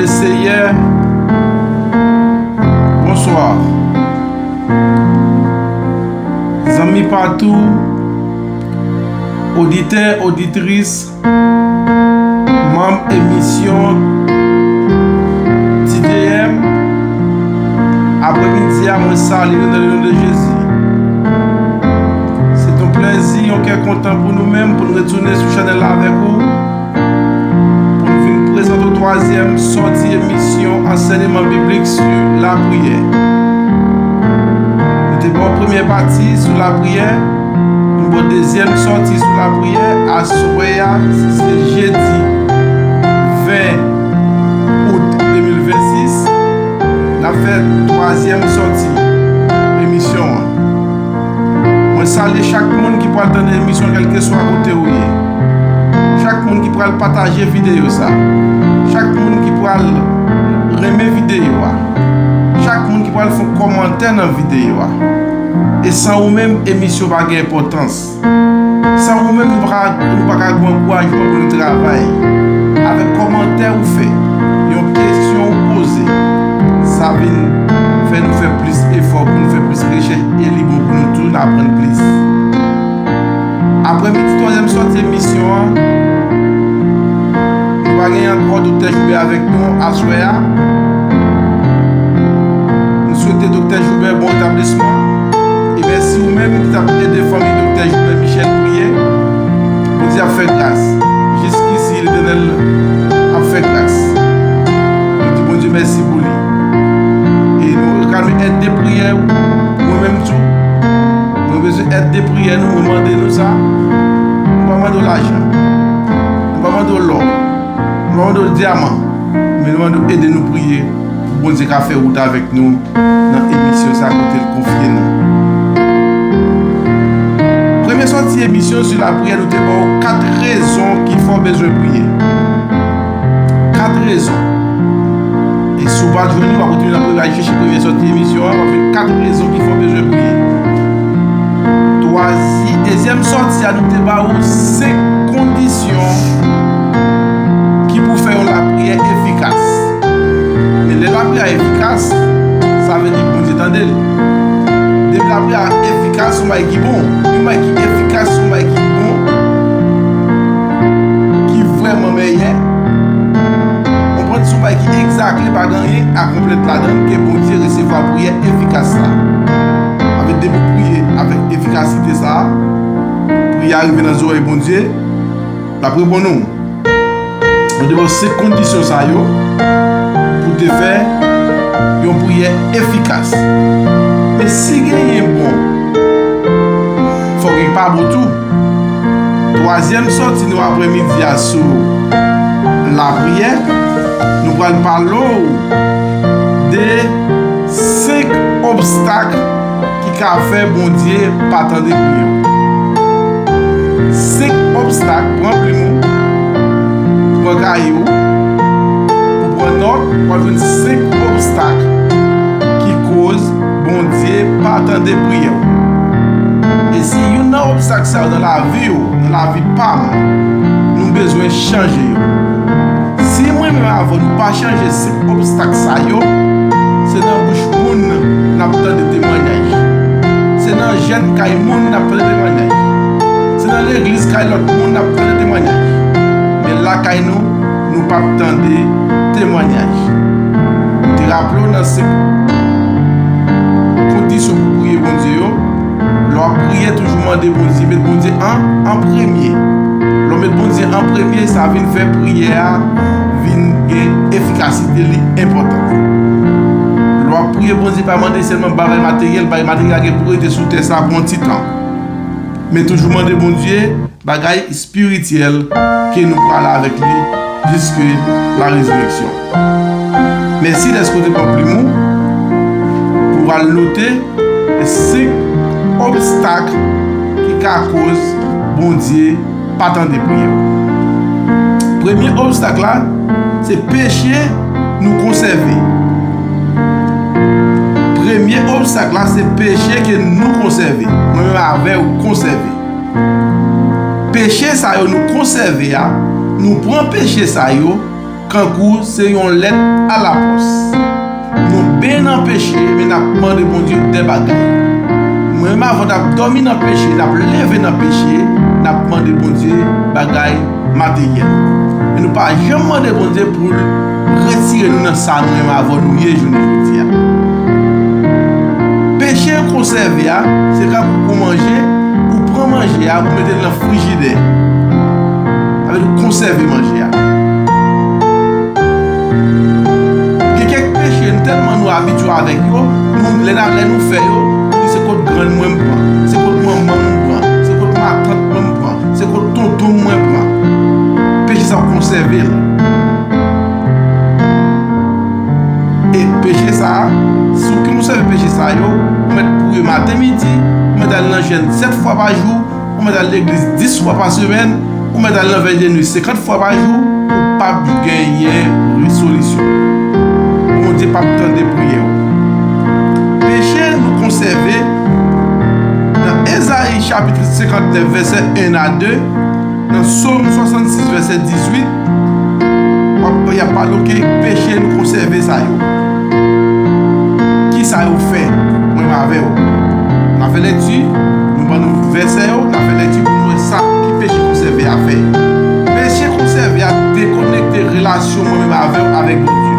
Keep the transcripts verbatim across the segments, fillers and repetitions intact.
Seyè, bonswa. Zanmi patou, oditè, oditris, manm emisyon T D M, aprèmidi a, mwen salye nou nan le non de Jezi. Se yon plèzi, yon kè kontan pou nou menm, pou nou retounen sou chanèl la avèk ou, pou nou vin prezante w twazyèm sòti emisyon ansèyman biblik sou lapriyè. Nou te ba w premyè pati sou lapriyè, nou ba w dezyèm sòti sou lapriyè, aswè a, se jedi ven out de mil vennsis, n ap fè twazyèm sòti emisyon an. Mwen salye chak moun ki pral tande emisyon, kèlkeswa kote ou ye. Chak moun ki pral pataje videyo sa. Chak moun ki pral renmen videyo a. Chak moun ki pral fè yon kòmantè nan videyo a. E san ou menm, emisyon pa gen enpòtans. San ou menm, nou pa ka, nou pa ka gen ankourajman pou nou travay. Avèk kòmantè ou fè, yon kesyon ou poze, sa vin fè nou fè plis efò pou nou fè plis rechèch e li bon pou nou tou, n aprann plis. Aprèmidi twazyèm sòti emisyon an, nou pa gen ankò Doktè Joubert avèk nou aswè a. Nou swete Doktè Joubert bon retablisman. E mèsi ou menm ki t ap ede fanmi Doktè Joubert Michel priye. Bondye ap fè gras. Jiskisi, Letènèl ap fè gras. Nou di Bondye mèsi pou li. E nou reklame èd de priyè mwen menm tou. Mwen bezwen èd de priyè nou, mwen mande nou sa. Nou pa mande w lajan. Nou pa mande w lò. Nou pa mande w dyaman. Men nou mande w ede nou priye pou Bondye ka fè wout avèk nou nan emisyon sa kote l konfye nou. Premye sòti emisyon sou lapriyè, nou te ba w kat rezon ki fè w bezwen priye. Kat rezon. E si w pa t jwenn li, w ap retounen nan premye, al chèche premye sòti emisyon an, w ap jwenn kat rezon ki fè w bezwen priye. Twazi-, dezyèm sòti a, nou te ba w senk kondisyon ki pou fè yon lapriyè efikas. Men lè lapriyè a efikas, sa vle di Bondye tande l. Depi lapriyè a efikas, se yon bagay ki bon. Yon bagay ki efikas, se yon bagay ki bon, ki vrèman mèyè. Konprann, se yon bagay ki egzak, li pa gen anyen a konplent ladan l, ke Bondye resevwa priyè efikas la. Avèk depi w priye avèk efikasite sa a, priyè a rive nan zòrèy Bondye, l ap reponn ou. Nou te ba w senk kondisyon sa yo pou te fè yon priyè efikas. Men si genyen bon, fòk li pa bon tou. Twazyèm sòti nou aprèmidi a sou lapriyè, nou pral pale w de senk obstak ki ka fè Bondye pa tande priyè w. Senk obstak, pran plim ou, pran kaye w, pou pran nòt, w ap jwenn senk obstak ki koz Bondye pa tande priyè w. E si youn nan obstak sa yo nan lavi w, nan lavi pa m, nou bezwen chanje yo. Si mwen menm avè w nou pa chanje senk obstak sa yo, se nan bouch moun n ap tande temwanyaj. Se nan jèn kay moun n ap tande temwanyaj. Se nan legliz kay lòt moun n ap tande temwanyaj. Men lakay nou, nou p ap tande temwanyaj. Te raple w nan senk kondisyon pou priye Bondye yo. Lè w ap priye, toujou mande Bondye, met Bondye an, an premye. Lè w met Bondye an premye, sa vin fè priyè a vin gen efikasite, li enpòtan. Lè w ap priye, Bondye pa mande sèlman bagay materyèl, bagay materyèl la gen pou rete sou tè sa pou yon ti tan. Men toujou mande Bondye bagay espirityèl ke nou prale avèk li jiske la rezireksyon. Mèsi dèske w te pran plim ou pou w al note senk obstak ki ka koz Bondye pa tande priyè w. Premye obstak la, se peche nou konsève. Premye obstak la, se peche ke nou konsève. Mwen menm avè w konsève. Peche sa yo nou konsève a, nou pran peche sa yo, kankou se yon lèt alapòs. Nou benyen nan peche, men n ap mande Bondye de bagay. Mwen menm, avan n ap dòmi nan peche, n ap leve nan peche, n ap mande Bondye bagay materyèl. Men nou pa janm mande Bondye pou l retire nou nan sa nou menm avè w nou ye jounen jodi a. Peche yo konsève a, se kankou ou manje, ou pran manje a, ou mete l nan frijidè. Sa vle di ou konsève manje a. Gen kèk peche, nou tèlman nou abitye avèk yo, nou, lè n a, lè nou fè yo, nou di se kot grann mwen m pran, se kot manman m pran, se kot matant mwen m pran, se kot tonton mwen pran. Peche sa w konsève l. E peche sa a, si w konsève peche sa yo, ou mèt priye maten, midi, ou mèt al nan jèn sèt fwa pa jou, ou mèt al legliz dis fwa pa semèn, ou mèt al nan vèy de nwi senkant fwa pa jou, ou p ap genyen resolisyon. Bondye p ap tande priyè w. Peche nou konsève nan Ezayi chapit senkant nèf vèsè en a de, nan Sòm swasannsis vèsè dizuit, w ap, y ap pale w ke peche nou konsève sa yo. Ki sa yo fè, mwen menm avè w? N a fè lekti, nou ban nou vèsè yo, n a fè lekti pou nou wè sa ki peche konsève a fè. Peche konsève a dekonekte relasyon mwen menm avè w avèk Bondye.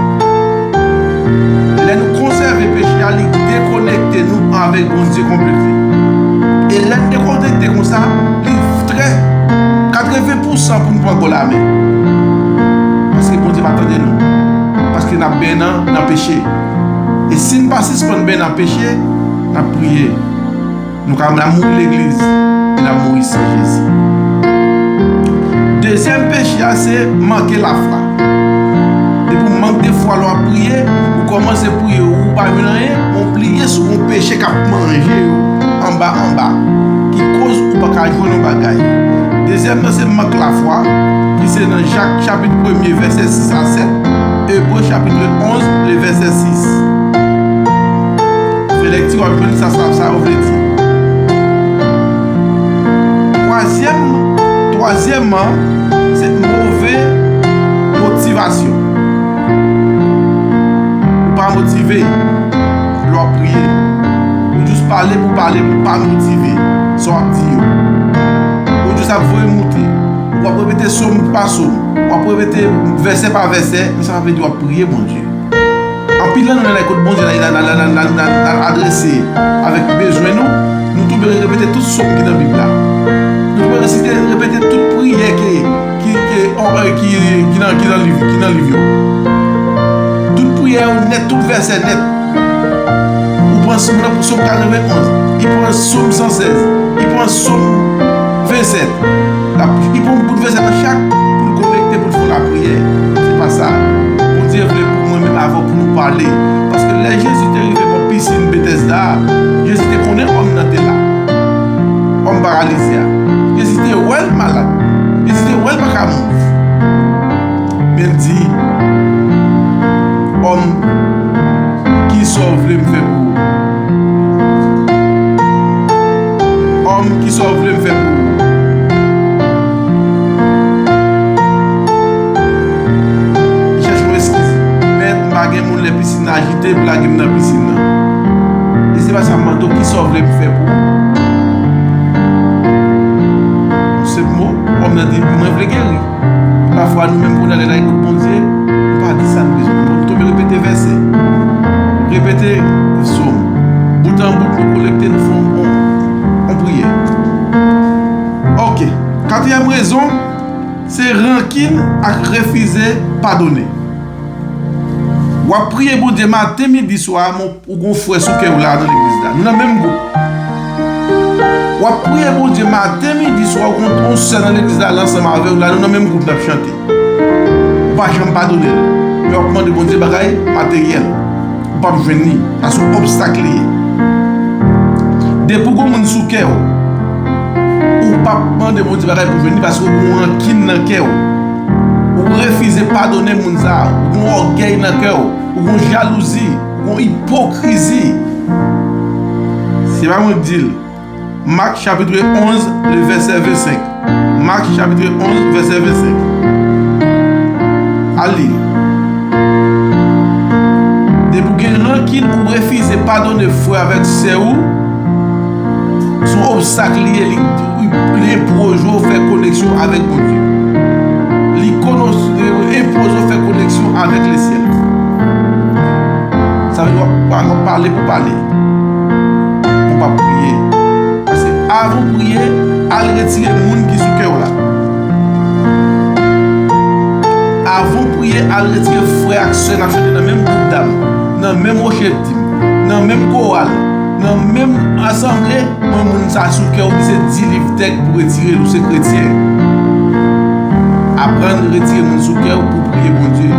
Lè nou konsève peche a, li dekonekte nou avèk Bondye konplètman. E lè n dekonekte konsa, li trè katreven pousan pou n pran gòl amè. Paske Bondye pa tande nou. Paske n ap benyen nan, nan peche. E si n pa sispann benyen nan peche, n ap priye. Nou ka, n ap mouri legliz, e n ap mouri san Jezi. Dezyèm peche a se manke lafwa. Depi w mank de fwa lè w ap priye, ou kòmanse priye, ou pa jwenn anyen, men w bliye sou yon peche k ap manje w anba anba, ki koz ou pa ka jwenn yon bagay. Dezyèm nan se mank lafwa, ki se nan Jak chapit premye vèsè sis a sèt, Ebre chapit onz, le vèsè sis. Fè lekti, w ap jwenn sa, sa, sa yo vle di. Twazyèm, twazyèmman, se move motivasyon. Ou pa motive lè w ap priye. Ou jis pale pou pale, pou pa motive sa w ap di yo. Ou jis ap voye moute. W ap repete sòm pa sòm. W ap repete vèsè pa vèsè. Men sa pa vle di w ap priye Bondye. Anpil nan nou, lè n al kot Bondye, n al, n al, n al, n al, n al, n al adrese avèk bezwen nou, nou tou bezwen repete tout sòm ki nan Bib la. Nou tou bezwen resite, repete tout priyè ki, ki, ki, ki, ki nan, ki nan liv, ki nan liv yo. Tout priyè yo nèt, tout vèsè nèt. Ou pran sòm nan, sòm katreven onz, li pran sòm san sèz, li pran sòm vennsenk. L ap, li pran bout vèsè nan chak pou l konekte, pou l fè lapriyè. Se pa sa. Bondye vle pou mwen menm avè w pou nou pale. Paske lè Jezi te rive bò pisin Betèsda a, Jezi te konnen òm nan te la. Òm paralize a. Jezi te wè l malad. Jezi te wè l pa ka move. Men l di, òm, kisa w vle m fè pou ou? Òm, kisa w vle m fè pou ou? Li chèche yon eskiz. Mèt, m pa gen moun, lè pisin nan ajite, pou lage m nan pisin nan. E se pa sa m mande w, kisa w vle m fè pou ou? Yon senp mo, òm nan di, mwen vle geri. Pafwa, nou menm, pou n ale nan ekout Bondye, nou pa di sa n bezwen. Nou tonbe repete vèsè, repete sòm. Bout an bout, nou kolekte, nou fè yon, yon, yon priyè. Oke. Katriyèm rezon, se rankin ak refize padone. W ap priye Bondye maten, midi, swa, men ou gon frè sou kè w la nan legliz la. Nou nan menm gwoup. W ap priye Bondye maten, midi, swa, ou gon yon sè nan legliz la, l ansanm avè w la, nou nan menm gwoup n ap chante. Ou pa janm padone l. Men w ap mande Bondye bagay materyèl. Ou p ap jwenn li. Sa se yon obstak li ye. Depi w gon moun sou kè w, ou p ap mande Bondye bagay pou jwenn li paske w gon rankin nan kè w. Ou refize padone moun sa a. Ou gon ògèy nan kè w. Ou gon jalouzi. Ou gon ipokrizi. Se pa mwen k di l. Mak chapit onz, le vèsè vennsenk. Mak chapit onz, vèsè vennsenk. Al li. Depi w gen rankin, ou refize padone frè avèk sè ou, se yon obstak li ye, li, li enpoze w fè koneksyon avèk Bondye. Li kono-, enpoze w fè koneksyon avèk lesyèl. Sa vle di w ap, w ap pale pou pale. Ou p ap priye. Paske avan w priye, al retire moun ki sou kè w la. Avan w priye, al retire frè ak sè n ap chante nan menm gwoup dam, nan menm wochèt dim, nan menm koral, nan menm asanble. Mwen, moun sa sou kè w, li se di liv tèk pou retire l, ou se kretyen. Aprann retire moun sou kè w pou priye Bondye.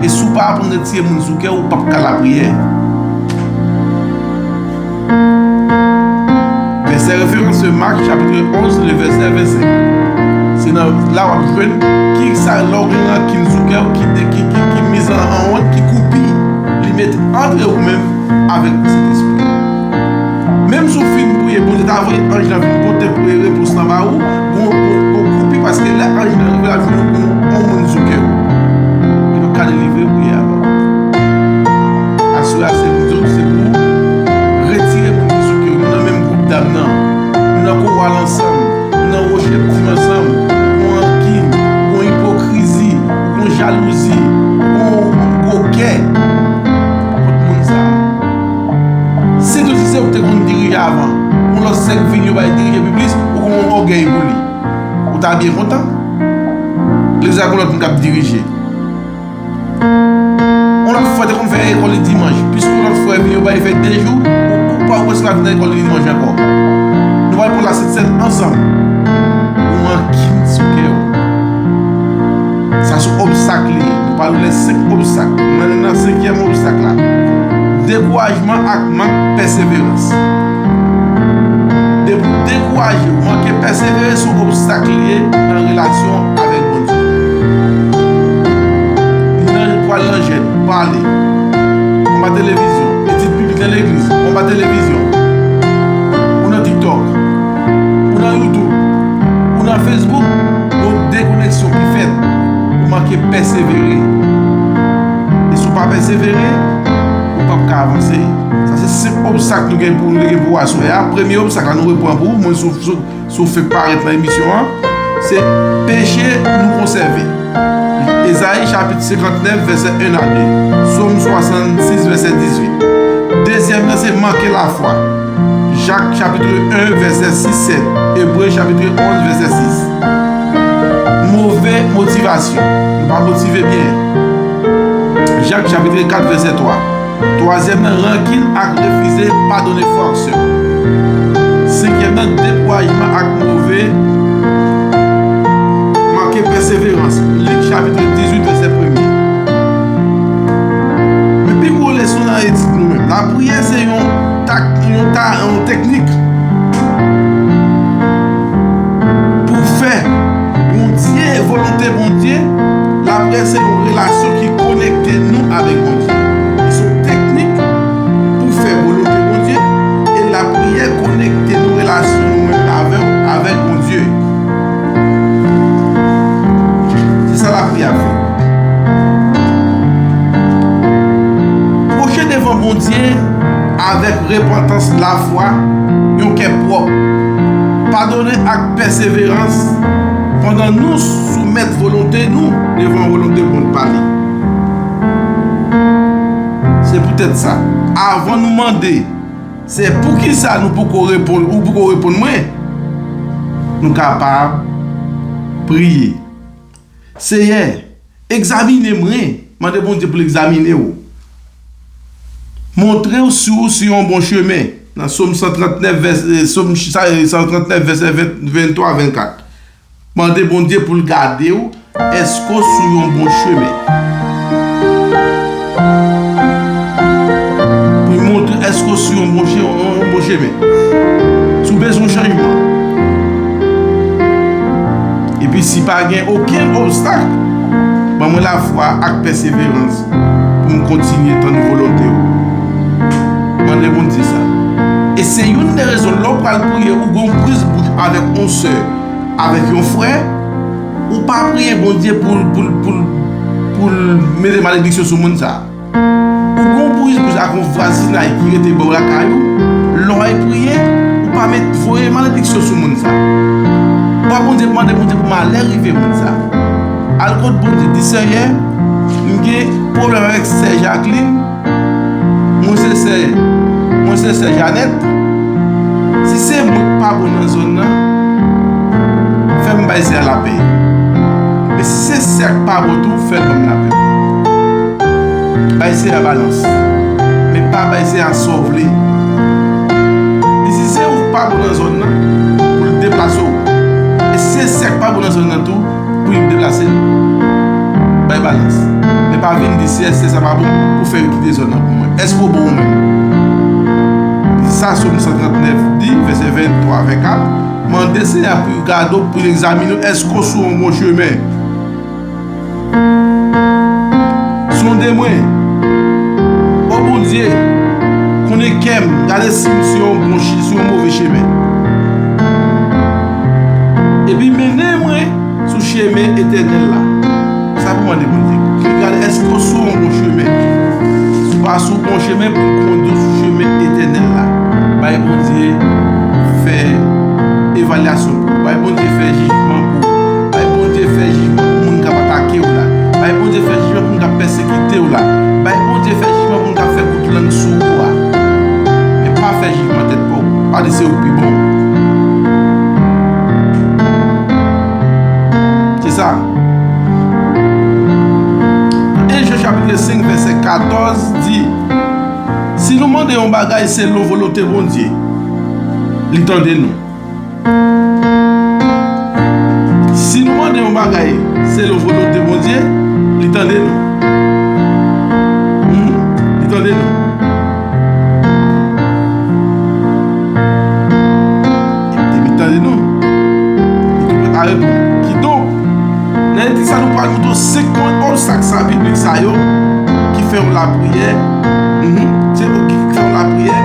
E si w pa aprann retire moun sou kè w, ou p ap ka lapriyè. Vèsè referans se Mak chapit onz, le vèsè vennsenk. Se nan la w ap jwenn ki sa lè w gen rankin sou kè w, ki, ki, ki, ki miz an, an wont, ki koupi li mete antre ou menm avèk Sentespri. Menm si w fin priye, Bondye ta voye anj lan vin pote priye repons lan ba ou, gon, gon, gon koupi, paske lè anj lan rive, l ap jwenn yon, yon moun sou kè w. Li p ap ka delivre priyè a ba ou. Aswè a, se pou, se pou retire moun ki sou kè w. Nou nan menm gwoup dam nan. Nou nan koral ansanm. Nou nan wochèt dim ansanm. Gon rankin, gon ipokrizi, gon jalouzi, gon gwo kè kont moun sa a. Si tou si se ou ki te konn dirije avan, yon lòt sèk vini, yo bay dirije pi plis, ou konn yon ògèy pou li. Ou ta byen kontan. Legliz la gon lòt moun k ap dirije. Yon lòt frè te konn fè lekòl li dimanch. Piske yon lòt frè vini, yo bay fè de jou, ou, ou pa, ou prèske pa vin nan lekòl li dimanch ankò. Nou pral pran la Sent Sèn ansanm. Ou rankin sou kè w. Sa se obstak li ye. Nou pral wè senk obstak. Nou nan senkyèm obstak la. Dekourajman ak mank pèseverans. Depi w dekouraje, w manke pèsevere, se yon obstak li ye nan relasyon avèk Bondye. Nan, pral nan jèn, pale. Anba televizyon, etid biblik nan legliz, anba televizyon. Ou nan TikTok, ou nan YouTube, ou nan Facebook, yon dekoneksyon ki fèt. Ou manke pèsevere. E si w pa pèsevere, ou p ap ka avanse. Sa se senk obstak nou gen pou, nou gen pou aswè a. Premye obstak la, nou repran pou ou. Mwen sou, sou, sou fèk parèt nan emisyon an. Se peche nou konsève. Ezayi chapit senkantnèf, vèsè en a de. Sòm swasannsis, vèsè dizuit. Dezyèm nan, se manke lafwa. Jak chapit en, vèsè sis, sèt. Ebre chapit onz, vèsè sis. Move motivasyon. Nou pa motive byen. Jak chapit kat, vèsè twa. Twazyèm nan, rankin ak refize padone frè ak sè. Senkyèm nan, dekourajman ak move, manke pèseverans. Lik chapit dizuit, vèsè premye. Men pi gwo leson nan etid nou menm. Lapriyè se yon tak-, yon ta-, yon teknik pou fè Bondye, volonte Bondye, lapriyè se yon relasyon ki konekte nou avèk Bondye. Li se yon teknik pou fè volonte Bondye, e lapriyè konekte nou, relasyon nou menm avè-, avèk Bondye. Se sa lapriyè ap fè. Pwoche devan Bondye avèk repantans, lafwa, yon kè pwòp, padone ak pèseverans pandan nou soumèt volonte nou devan volonte Bondye pa li. Se poutèt sa, avan nou mande, se poukisa nou poko reponn, ou poko reponn mwen, nou kapab priye. Seyè, egzamine mwen. Mande Bondye pou l egzamine w. Montre w si w sou yon bon chemen. Nan Sòm san trannèf, vès-, eh, Sòm sa, eh, san trannèf, vèsè ven, venntwa, vennkat. Mande Bondye pou l gade w, èske w sou yon bon chemen. Pou l montre èske w sou yon bon che-, yon, yon bon chemen. Si w bezwen chanjman. Epi si pa gen okenn obstak, ban mwen lafwa ak pèseverans pou m kontinye tann volonte w. Mande Bondye sa. E se youn de rezon, lè w pral priye, ou gen yon priz bouch avèk yon sè, avèk yon frè, ou pa priye Bondye pou, pou, pou, pou l mete malediksyon sou moun sa. Ou gen yon bouyiz bouyiz ak yon vwazinay ki rete bò lakay ou, lè w al priye, ou pa met voye malediksyon sou moun sa. Ou pa Bondye mande Bondye pou malè rive moun sa. Al kot Bondye, di, Seyè, m gen pwoblèm avèk sè Jacqueline, mwen se sè, mwen se sè Janèt. Si se mwen k pa bon nan zòn nan, fè m bay sè a lapè. Men si se sè a k pa bon tou, fè l ban m lapè. Bay sè a balans. Men pa bay sè a sa w vle. Li si se ou k pa bon nan zòn nan, pou l deplase w. E si se sè a k pa bon nan zòn nan tou, pou li deplase l. Bay balans. Men pa vin di, sè, sè sa pa bon, pou fè yo kite zòn nan pou mwen. Èske w bon ou menm? Li sa Sòm san trannèf di, vèsè venntwa, vennkat, mande Seyè a pou l gade w, pou l egzamine w, èske w sou yon bon chemen. Sonde mwen, o Bondye, konnen kè m, gade si m sou yon bon chi-, sou yon move chemen. Epi mennen mwen sou chemen etènèl la. Sa pou mande Bondye. Pou l gade èske w sou yon bon chemen. Si w pa sou bon chemen, pou l kondui w sou chemen etènèl la. Bay Bondye fè evalyasyon pou ou. Bay Bondye fè jijman pou ou. Bay Bondye fè jijman pou moun k ap atake w la. Bay Bondye fè jijman pou moun k ap pèsekite w la. Bay Bondye fè jijman pou moun k ap fè bout lang sou ou a. Men pa fè jijman tèt pa w. Pa di se ou k pi bon. Se sa. En Jan chapit senk, vèsè katòz di, si nou mande yon bagay selon volonte Bondye, li tande nou. Si nou mande yon bagay selon volonte Bondye, li tande nou. Hmm, li tande nou. Epi li tande nou. Li tou prèt a reponn. Kidonk, nan etid sa, nou pral montre w senk pwen obstak sa biblik sa yo ki fè yon lapriyè, mhm, se ki fè yon lapriyè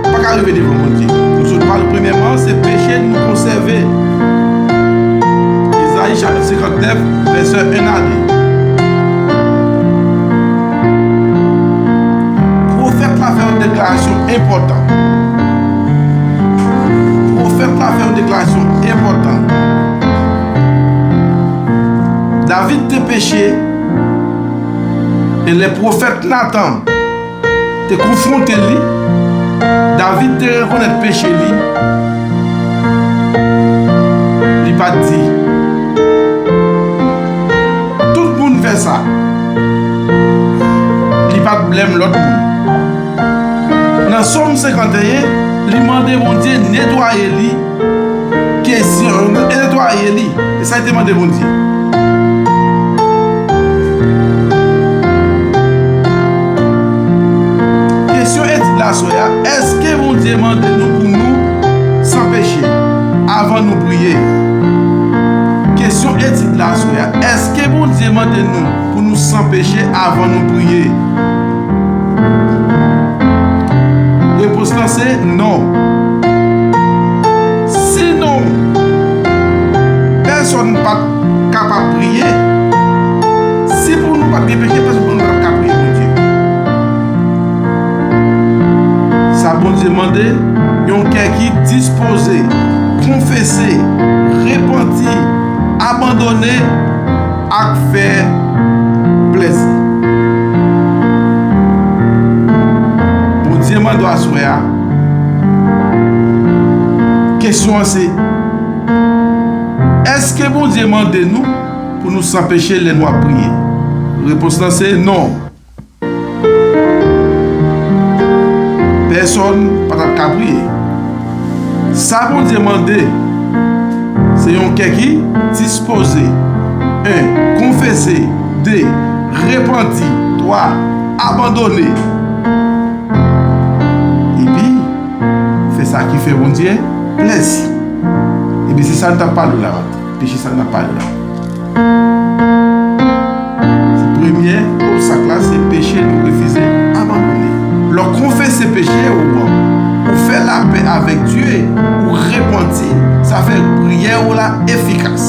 pa ka rive devan Bondye. Nou sot pale premyèman, se peche nou konsève. Ezayi chapit senkantnèf, vèsè en a de. Pwofèt la fè yon deklarasyon enpòtan. Pwofèt la fè yon deklarasyon enpòtan. David te peche, e lè pwofèt Natan te konfwonte li, David te rekonèt peche li, li pa t di, tout moun fè sa, li pa t blèm lòt moun. Nan Sòm senkanteyen, li mande Bondye netwaye li. Kesyon, netwaye li. E sa li te mande Bondye. Kesyon etid la aswè a, èske Bondye mande nou pou nou san peche avan nou priye? Kesyon etid la aswè a, èske Bondye mande nou pou nou san peche avan nou priye? Repons lan se non. Sinon, pèsonn pa t kapab priye. Si pou nou pa t gen peche, pèsonn pou nou pa t ka priye Bondye. Sa Bondye mande, yon kè ki dispoze, konfese, repanti, abandone, ak fè plèzi. Bondye mande w aswè a. Kesyon an se, èske Bondye mande nou pou nou san peche lè nou ap priye? Repons lan se non. Pèsonn pa t ap ka priye. Sa Bondye mande, se yon kè ki dispoze, en, konfese, de, repanti, twa, abandone, epi fè sa ki fè Bondye plèzi. Epi se sa n t ap pale la, peche sa n ap pale la. Se premye obstak la, se peche nou refize abandone. Lè w konfese peche ou an, ou fè lapè avèk Dye, ou repanti, sa fè priyè ou la efikas.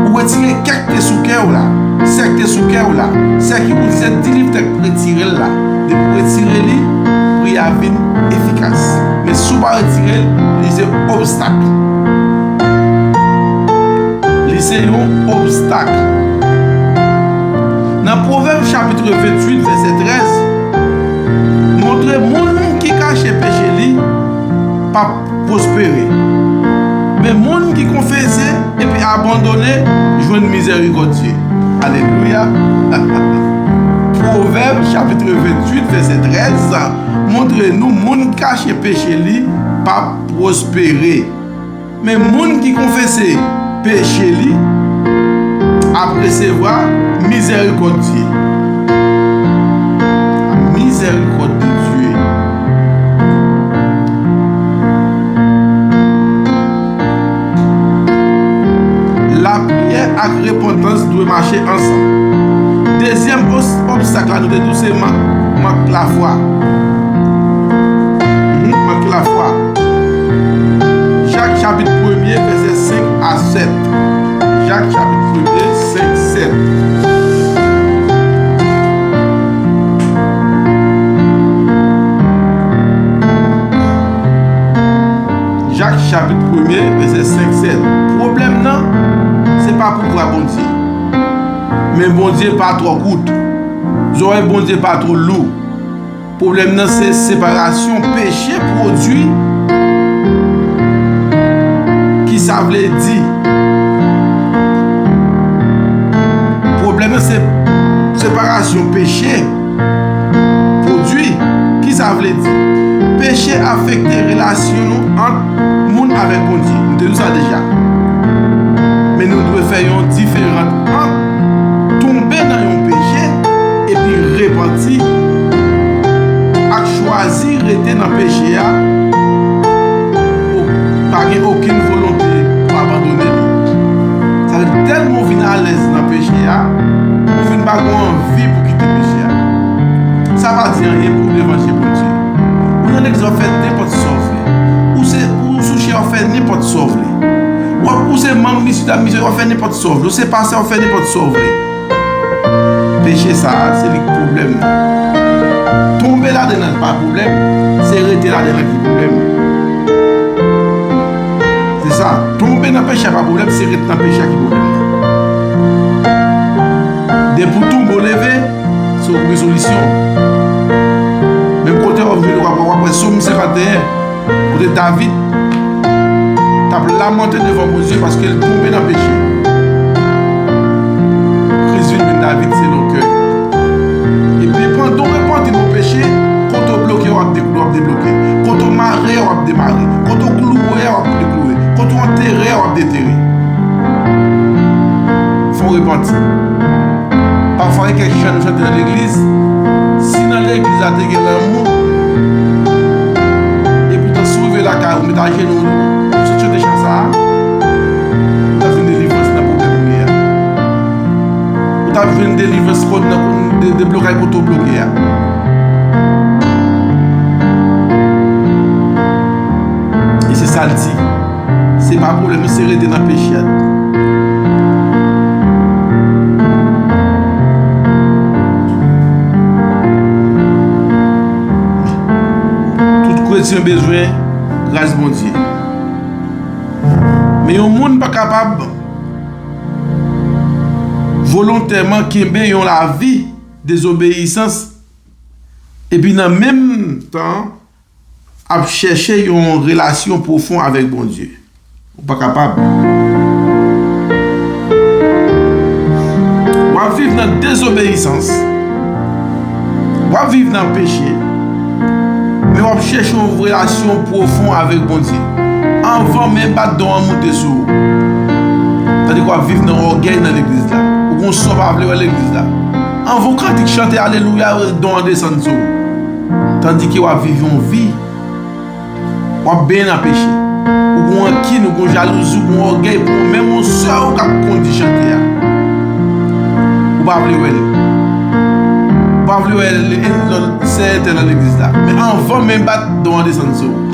Ou retire kè k te sou kè w la, sè k sou kè w la. Sèkirize di li fèk retire l la. Depi w retire li, priyè a vin efikas. Men si w pa retire l, li se obstak. Li se yon obstak. Nan Pwovèb chapit venntuit, vèsè trèz, montre moun ki kache peche li p ap pwospere. Men moun ki konfese epi abandone jwenn mizèrikòdye. Alelouya! Pwovèb chapit venntuit, vèsè trèz, montre nou moun ki kache peche li p ap pwospere. Men moun ki konfese peche li ap resevwa mizèrikòdye. La miséricorde de Dieu. Lapriyè ak repantans dwe mache ansanm. Dezyèm os-, obstak la, nou te di w se mank, mank lafwa. Mhm, mank lafwa. Jak chapit premye, vèsè senk a sèt. Jak chapit premye, senk, sèt. Jak chapit premye, vèsè senk, sèt. Pwoblèm nan, se pa pouvwa Bondye. Men Bondye pa twò kout. Zòrèy Bondye pa twò lou. Pwoblèm nan se separasyon peche pwodui. Ki sa vle di? Pwoblèm nan se separasyon peche pwodui. Ki sa vle di? Peche afekte relasyon nou ant moun avèk Bondye. Nou te di sa deja. Men nou dwe fè yon diferans ant tonbe nan yon peche epi repanti ak chwazi rete nan peche a, o-, pa gen okenn volonte pou abandone li. Sa vle di, tèlman w vin alèz nan peche a, ou vin pa gen anvi pou kite peche a. Sa pa di anyen pou levanjil Bondye. Ou nan legliz, w ap fè nenpòt sa w vle. Ou se, ou sou chè, w ap fè nenpòt sa w vle. W ap, ou se manm misye, dam misye, w ap fè nenpòt sa w vle. Ou se pastè, w ap fè nenpòt sa w vle. Peche sa a, se li k pwoblèm nan. Tonbe ladan l pa pwoblèm, se rete ladan l ki pwoblèm. Se sa, tonbe nan peche a pa pwoblèm, se ret nan peche a ki pwoblèm nan. Depi w tonbe, w leve, se yon rezolisyon. Menm kote w ap jwenn, w ap, w ap wè Sòm senkanteyen. Kote David t ap lamante devan Bondye paske l tonbe nan peche. Kris vin jwenn David selon kè. Epi pandan w repanti nan peche, kote w bloke a w ap de-, w ap debloke. Kote w mare a w ap demare. Kote w klouwe a w ap deklouwe. Kote w antere a w ap detere. Fò w repanti. Pafwa, gen kèk chan nou chante nan legliz. Si nan legliz la te gen lanmou, epi tan si w rive lakay ou, met ajenou w, ou sot chante chan sa a, ou t ap jwenn delivrans nan pwoblèm ou ye a. Ou t ap jwenn delivrans kot nan, de, deblokay kote w bloke a. E se sa l di. Se pa pwoblèm, se rete nan peche a. Tout kretyen bezwen gras Bondye. Men yon moun pa kapab volontèman kenbe yon lavi dezobeyisans epi nan menm tan ap chèche yon relasyon pwofon avèk Bondye. Ou pa kapab. W ap viv nan dezobeyisans. W ap viv nan peche. Men w ap chèche yon relasyon pwofon avèk Bondye. Anvan men bat don an moute sou ou. Tandike w ap viv nan ògèy nan legliz la. Ou gon sa w pa vle wè legliz la. Anvan w kantik chante alelouya, don an desann sou ou. Tandike w ap viv yon vi, w ap benyen nan peche. Ou gon rankin, ou gon jalouzi, ou gon ògèy pou menm yon sè ou k ap kondi chante a. Ou pa vle wè l. Ou pa vle wè l, l, l, sè entèl nan legliz la. Men anvan men bat, don an desann sou ou.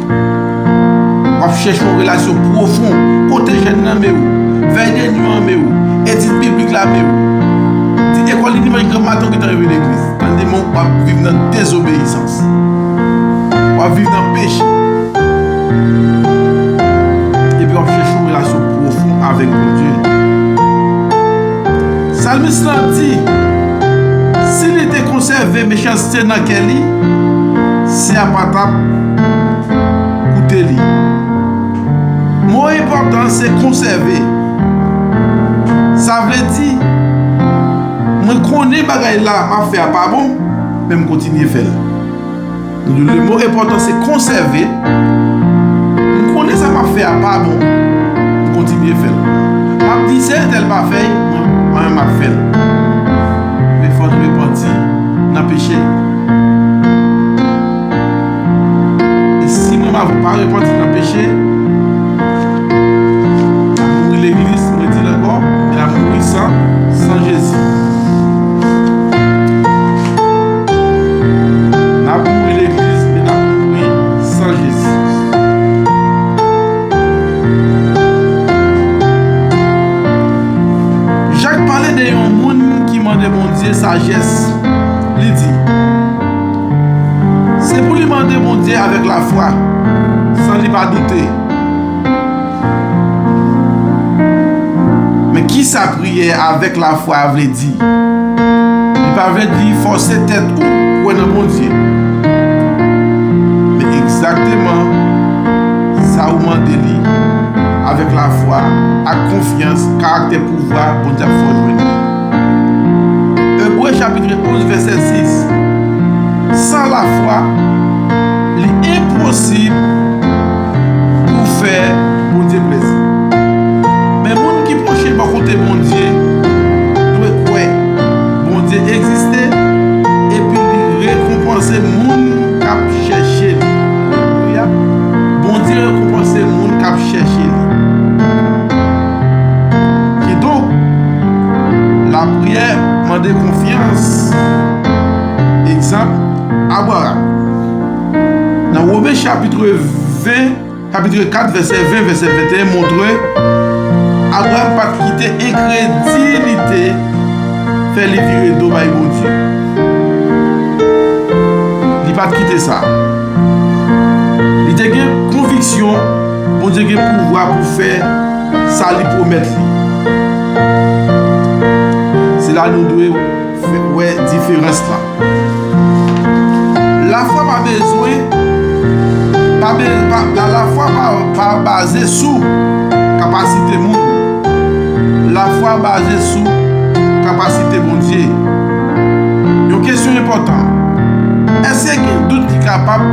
W ap chèche yon relasyon pwofon. Kote jèn nan men ou. Vèy de nwi an men ou. Etid biblik la men ou. Lekòl li dimanch granmmaten ou gentan rive legliz. Tande, men w ap viv nan dezobeyisans. W ap viv nan peche. Epi w ap chèche yon relasyon pwofon avèk Bondye. Salmis lan di, si li te konsève mechanste nan kè li, sye a pa t ap koute li. Mo enpòtan se konsève. Sa vle di, mwen konnen bagay la m ap fè a pa bon, men m kontinye fè l. Le mo enpòtan se konsève. M konnen sa m ap fè a pa bon, m kontinye fè l. M ap di se entèl pa fè l, mwen, mwen menm m ap fè l. Men fò n repanti nan peche. E si mwen m ap pa repanti nan peche, n ap mouri legliz, mwen di l ankò, e n ap mouri san, san Jezi. N ap mouri legliz, men n ap mouri san Jezi. Jak pale de yon moun ki mande Bondye sajès. Li di, se pou li mande Bondye avèk lafwa, san li pa doute. Men ki sa priyè avèk lafwa vle di? Li pa vle di fòse tèt ou kwè nan Bondye. Men egzakteman sa ou mande li avèk lafwa ak konfyans, karaktè pouvwa Bondye ap fè w jwenn li. Ebre chapit onz, vèsè sis. San lafwa, li enposib pou fè Bondye plezi. Men moun ki pwoche bò kote Bondye dwe kwè Bondye egziste epi li rekonpanse moun k ap chèche li. Alelouya. Bondye rekonpanse moun k ap chèche li. Kidonk, lapriyè mande konfyans. Egzanp, Abraram. Nan Women chapit ven, chapit kat, vèsè ven, vèsè venteyen montre Abraram pa t kite enkredilite fè li vire do bay Bondye. Li pa t kite sa. Li te gen konviksyon Bondye gen pouvwa pou fè sa li pwomèt li. Se la nou dwe fè, wè diferans la. Lafwa pa bezwen, pa be-, pa, la, lafwa pa, pa baze sou kapasite moun. Lafwa baze sou kapasite Bondye. Yon kesyon enpòtan. Èske gen dout ki kapab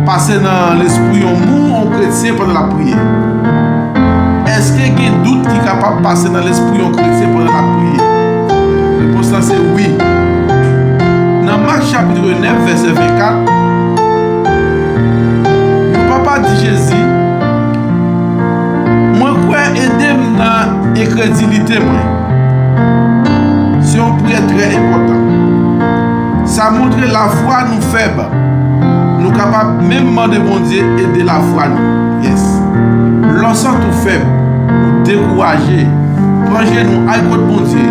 pase nan lespri yon moun, yon kretyen pandan l ap priye? Èske gen dout ki kapab pase nan lespri yon kretyen pandan l ap priye? Repons la se wi. Nan Mak chapit nèf, vèsè vennkat, yon papa di Jezi, mwen kwè, ede m nan enkredilite mwen. Se yon priyè trè enpòtan. Sa montre lafwa nou fèb. Nou kapab menm mande Bondye ede lafwa nou. Yes. Lè w santi w fèb, ou dekouraje, pran jenou, al kot Bondye,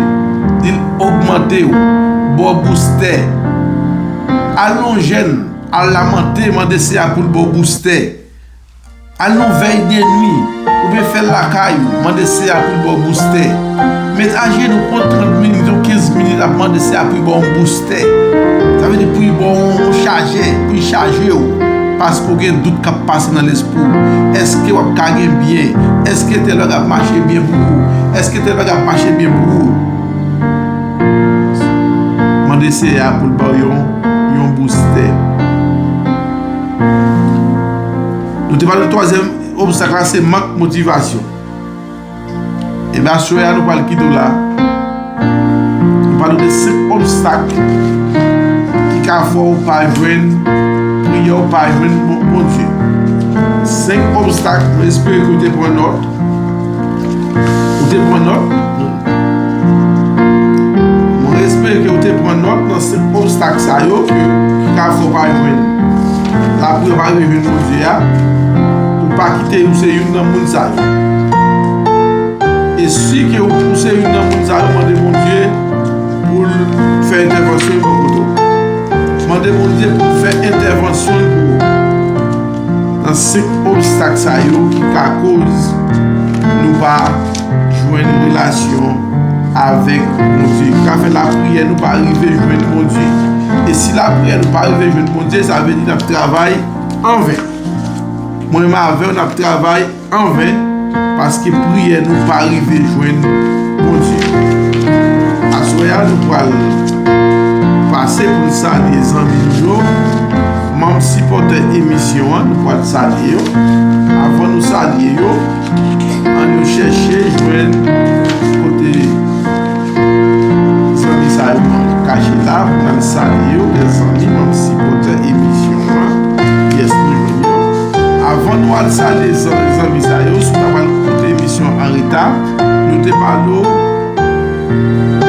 di l ogmante w, ba w boustè. Al nan yon jèn, al lamante, mande Seyè a pou l ba w boustè. Al nan vèy de nwi, oubyen fè l lakay ou, mande Seyè a pou l ba w boustè. Met ajenou, pran trant minit, yon kenz minit, ap mande Seyè a pou l ba w yon boustè. Sa vle di pou l ba w yon, yon chajè, pou l chaje w. Paske w gen dout k ap pase nan lespri w. Èske w ap ka gen byen? Èske tèl bagay ap mache byen pou ou? Èske tèl bagay ap mache byen pou ou? Mande Seyè a pou l ba w yon, yon boustè. Nou te pale de twazyèm obstak la, se mank motivasyon. Ebyen, aswè a, nou pral kite w la. Nou pale de senk obstak ki ka fè w pa jwenn priyè, w pa jwenn Bon-, Bondye. Senk obstak, mwen espere ke w te pran nòt. Ou te pran nòt? Mwen espere ke w te pran nòt nan senk obstak sa yo ke, ki ka fè w pa jwenn lapriyè, pa rive jwenn Bondye a. Ou pa kite ou se youn nan moun sa yo. E si ke ou se youn nan moun sa yo, mande Bondye pou l fè entèvansyon l bò kote w. Mande Bondye pou l fè entèvansyon l pou ou nan senk obstak sa yo ki ka koz nou pa jwenn relasyon avèk Bondye, ki ka fè lapriyè nou pa rive jwenn Bondye. E si lapriyè nou pa rive jwenn Bondye, sa vle di n ap travay anven. Mwen menm avè w, n ap travay anven, paske priyè nou pa rive jwenn Bondye. Aswè a, nou pral pase pou n salye zanmi nou yo, manm sipòtè emisyon an, nou pral salye yo. Avan nou salye yo, ann nou chèche jwenn kote zanmi sa yo kache la, pou n al salye yo, lè zanmi, manm sipòtè emisyon an, pyès nou jwenn yo. Avan nou al salye zan-, zanmi sa yo, si w ta pral koute emisyon an an reta, nou te pale w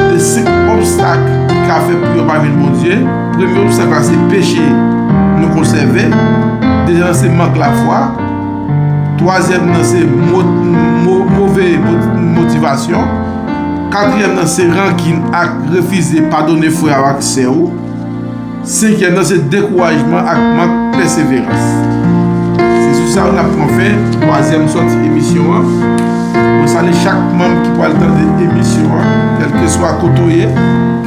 de senk obstak ki ka fè priyè w pa jwenn Bondye. Premye obstak la se peche nou konsève. Dezyèm nan se mank lafwa. Twazyèm nan se mo-, mo-, move mo-, motivasyon. Katriyèm nan se rankin ak refize padone frè w ak sè w. Senkyèm nan se dekourajman ak mank pèseverans. Se sou sa n ap pran fen twazyèm sòti emisyon an. Mwen salye chak manm ki pral tande emisyon an, kèlkeswa kote w ye,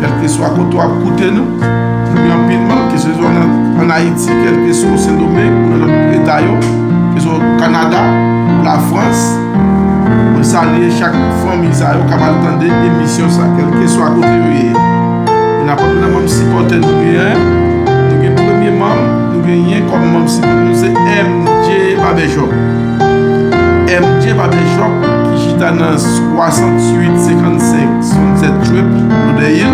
kèlkeswa kote w ap koute nou. Nou gen anpil manm, keseswa nan, ann Ayiti, kèlkeswa o Sendomeng ou nan lòt eta yo, keseswa Kanada, Lafrans. Mwen salye chak fanmi sa yo k ap al tande emisyon sa, kèlkeswa kote yo ye. E n ap antre nan manm sipòtè nou genyen. Nou gen premye manm nou genyen kòm manm sipòtè nou, se M J Barbershop. M J Barbershop ki chita nan swasanntuit senkannsenk Sunset Strip, Lauderdale.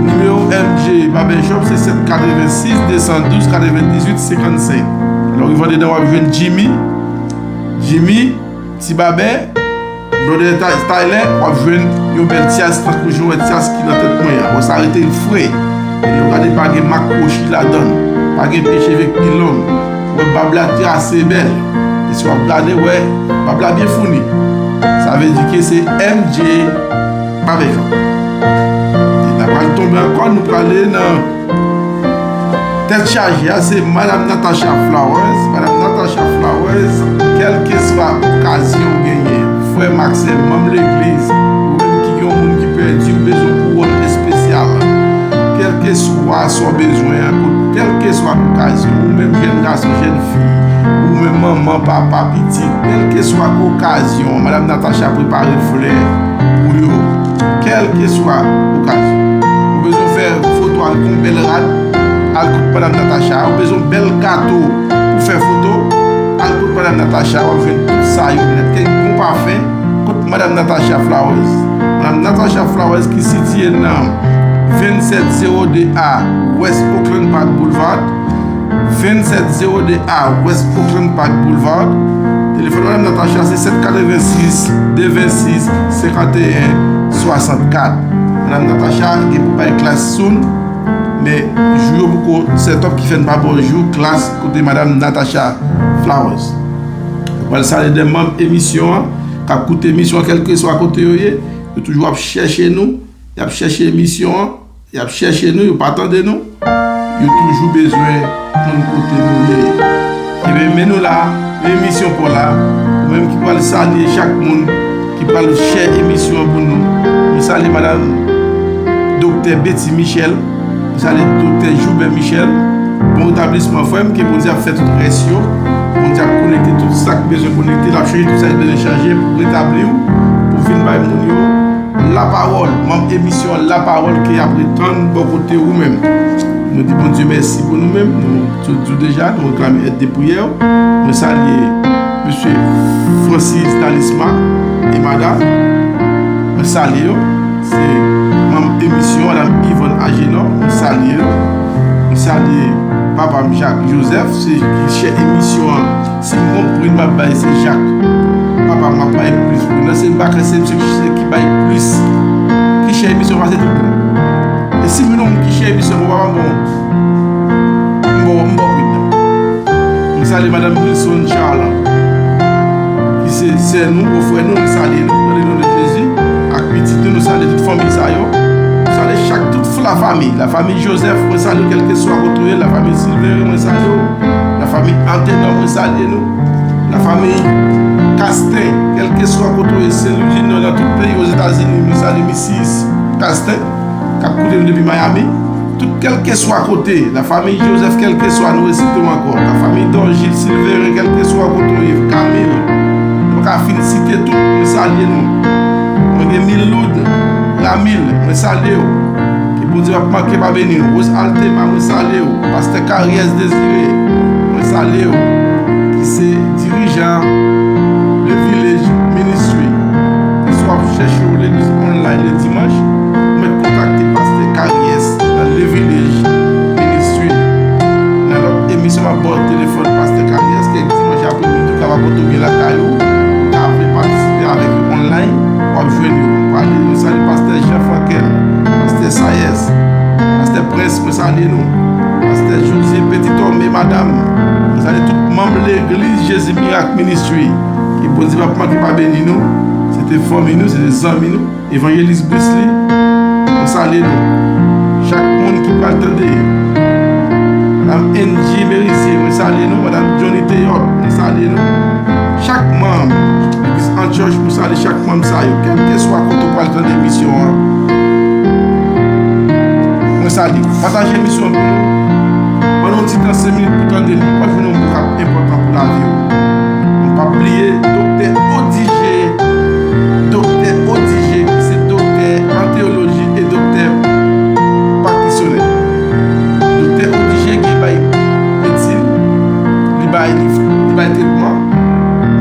Nimewo M J Barbershop se sèt katrevensis, desandouz, katrevendizuit, senkannsenk. Lè w rive andedan, w ap jwenn Jimmy. Jimmy, Ti Babè, Brother Ty-, Tyler, w ap jwenn yon bèl tyas tankou jan w wè tyas ki nan tèt mwen an. Wè sa rete l fre. E lè w gade pa gen mak kwochi ladan l. Pa gen pye cheve k pi long. Wè bab la trase bèl. E si w ap gade, wè bab la byen founi. Sa vle di ke se M J Barbershop. E n ap pral tonbe ankò, nou prale nan tèt chaje a, se Madam Natacha Flowers. Madam Natacha Flowers, kèlkeswa okazyon w genyen, frè m ak sè m, manm legliz, ou menm ki gen yon moun ki pèdi, ou bezwen pou wòl espesyal. Kèlkeswa sa w bezwen an, kèlkeswa okazyon, ou menm jèn gason, jèn fi, ou menm manman, papa, pitit, kèlkeswa okazyon, Madam Natacha prepare flè pou yo. Kèlkeswa okazyon. Ou bezwen fè foto avèk yon bèl rad, al kot Madam Natacha. Ou bezwen bèl gato pou fè foto, al kot Madam Natacha. W ap jwenn tout sa yo nèt. Kèk bon pafen, kot Madam Natacha Flowers. Madam Natacha Flowers ki sitiye nan vennsèt zewo de A West Oakland Park Boulevard. Vennsèt zewo de A West Oakland Park Boulevard. Telefòn Madam Natacha se sèt katrevensis, de vennsis, senkanteyen, swasannkat. Madam Natacha gen pou bay klas soon, men jou yo poko set up ki fè n pa ba w jou klas kote Madam Natacha Flowers. Mwen pral salye de manm emisyon an, k ap koute emisyon an kèlkeswa kote yo ye. Yo toujou ap chèche nou, y ap chèche emisyon an. Y ap chèche nou, yo pa tande nou. Yo toujou bezwen konn kote nou ye. Ebyen, men nou la, men emisyon pa w la. Ou menm ki pral salye chak moun ki pral share emisyon an pou nou. Nou salye Madanm Doktè Betty Michel. Nou salye Doktè Joubert Michel. Bon retablisman, frè m, ke Bondye ap fè tout rès yo. Bondye ap konekte tout sa k bezwen konekte, l ap chanje tout sa k bezwen chanje pou retabli w, pou vin bay moun yo lapawòl, manm emisyon Lapawòl ke y ap ret tann bò kote ou menm. Nou di Bondye mèsi pou nou menm. Nou tout di w deja, nou reklame èd de priyè w. Mwen salye Mesye Francis Talisma e madanm. Mwen salye yo. Se manm emisyon Madanm Yvonne Agénor. Mwen salye yo. Mwen salye papa m Jacques Joseph, se ki chè emisyon an. Si m gon prim m ap bay, se Jak. Papa m ap bay plis prim nan. Se m pa kè se misye ki, ki bay plis. Ki chè emisyon pase tout moun. E si m gen yon moun ki chè emisyon, bon, papa m bon, m ba w, m ba w prim nan. M salye Madanm Wilson Charles, ki se sè nou, bofrè nou, m salye nou, nan le non de Jezi, ak Pitit nou, nou salye tout fanmi sa yo. Nou salye chak tout lafanmi. Lafanmi Joseph, mwen salye w kèlkeswa kote w ye. Lafanmi Silverin, mwen salye w. Lafanmi Antenan, mwen salye nou. Lafanmi Kasten, kèlkeswa kote w ye, Sen Lwi di Nò, nan tout peyi Ozetazini, mwen salye misis Kasten, k ap koute nou depi Miami. Tout kèlkeswa kote, lafanmi Joseph, kèlkeswa, nou resite w ankò. Lafanmi Dorjil, Silverin, kèlkeswa kote w ye, Camille, nou pa ka fin site tout, mwen salye nou. Mwen gen Miloud, Ramil, mwen salye w. Ke Bondye p ap manke pa beni w. Rose Altema, mwen salye w. Pastè Karyès Dezire, mwen salye w. Ki se dirijan Le Village Ministry. Ke si w ap chèche yon legliz online le dimanch, ou mèt kontakte pastè Karyès nan Le Village Ministry. Nan lòt emisyon, m ap ba w telefòn pastè Karyès, kèk dimanch apremidi, ou kapab pote w gen lakay ou, ou ta vle patisipe avèk yo online, w ap jwenn yo. Pale, nou salye pastè Jean Frankel, pastè Sayès, pastè Prens, mwen salye nou. Pastè José Petit Homme, madanm, mwen salye tout manm legliz Jezi Mirak Ministry. Ke Bondye p ap manke pa beni nou. Se te fanmi nou, se te zanmi nou. Evanjelis Brisley, mwen salye nou. Chak moun ki pral tande. Madanm Angie Merisier, mwen salye nou. Madanm Johnny Theot, mwen salye nou. Chak manm legliz Antioch, mwen salye chak manm sa yo. Kèlkeswa kote w pral tande emisyon an, mwen salye w. Pataje emisyon an pou nou. Ban nou yon ti tan, senk minit pou tande li. W ap jwenn yon mo k ap enpòtan pou lavi w. Nou p ap bliye Doktè Odigé, Doktè Odigé, ki se doktè an teyoloji e doktè pratisyonè. Doktè Odigé ki bay medsin, li bay, li, li bay tretman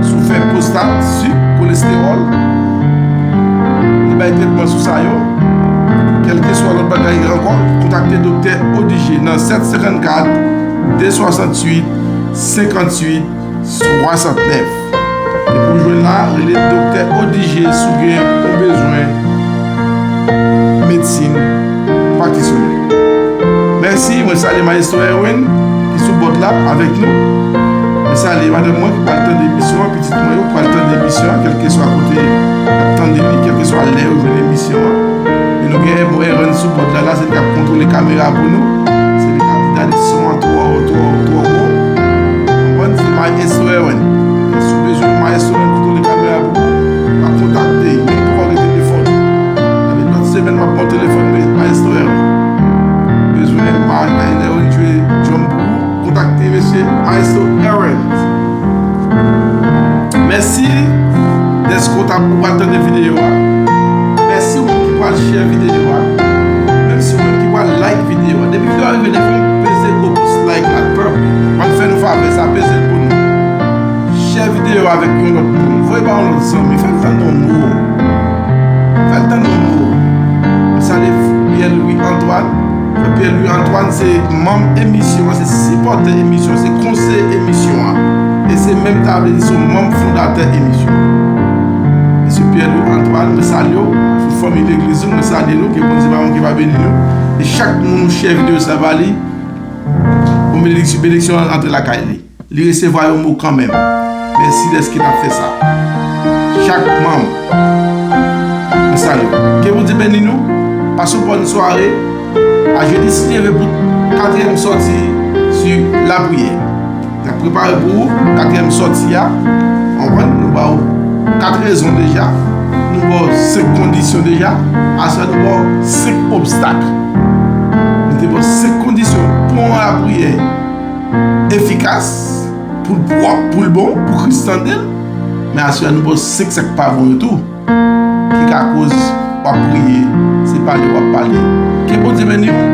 sou fè pwostat, sik, kolestewòl, li bay tretman sou sa yo. Kèlkeswa lòt bagay ankò, kontakte Doktè Odigé nan sèt senkannkat, de swasantuit, senkanntuit, swasantnèf. Epi w jwenn la, rele Doktè Odigé si w gen yon bezwen medsin pratisyonè. Mèsi, mwen salye Maestro Erwin ki sou bòd la avèk nou. Mwen salye madanm mwen ki pral tande emisyon an, pitit mwen yo pral tande emisyon an, kèlkeswa kote y ap tande li, kèlkeswa lè yo jwenn emisyon an. E nou gen Erwin sou bòd la, la, se li k ap kontwole kamera pou nou. Se li k ap di, "Dani, son an twò, twò, twò wo." Konprann? Se Maestro Erwin. E si w bezwen Maestro Erwin kontwole kamera pou ou, w ap kontakte, menm pou w gen telefòn. Nan lòt semèn, m ap ba w telefòn Maestro Erwin. Bezwen Maestro Erwin jwe drum pou ou, kontakte mesye Maestro Erwin. Mèsi dèske w t ap, ou pral tande videyo a. Mèsi ou menm ki pral share videyo a. Mèsi ou menm ki pral like videyo a. Depi videyo a rive devan w, peze gwo pous like la, tanpri. W ap fè nou favè sa, peze l pou nou. Share videyo a avèk yon lòt moun. Voye ba yon lòt zanmi. Fè l tande yon mo. Fè l tande yon mo. Mwen salye Pierre Louis Antoine. Pierre Louis Antoine se manm emisyon an, se sipòtè emisyon, se konseye emisyon an. E se menm ta vle di se yon manm fondatè emisyon an. Mesye Pierre Louis Antoine, mwen salye w. Fanmi legliz ou, mwen salye nou. Ke Bondye pa manke pa beni nou. E chak moun ou share videyo sa ba li, yon benediksyon, benediksyon an antre lakay li. Li resevwa yon mo kanmenm. Mèsi dèske n ap fè sa. Chak manm, mwen salye w. Ke Bondye beni nou. Pase yon bòn sware. A jedi, si Dye vle, pou katriyèm sòti sou lapriyè. N ap prepare pou ou katriyèm sòti a. Konprann? Nou ba w kat rezon deja. Nou ba w senk kondisyon deja. Aswè, nou ba w senk obstak. Nou te ba w senk kondisyon pou yon lapriyè efikas, pou l pwòp, pou l bon, pou Kris tande l. Men aswè a, nou ba w senk sa k pa bon yo tou, ki ka koz w ap priye, se pale w ap pale. Ke Bondye beni w.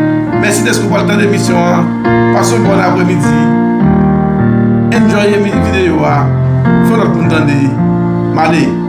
Mèsi dèske w pral tande emisyon an. Pase yon bòn aprèmidi. Enjoy emi-, videyo a. Fè lòt moun tande. M ale.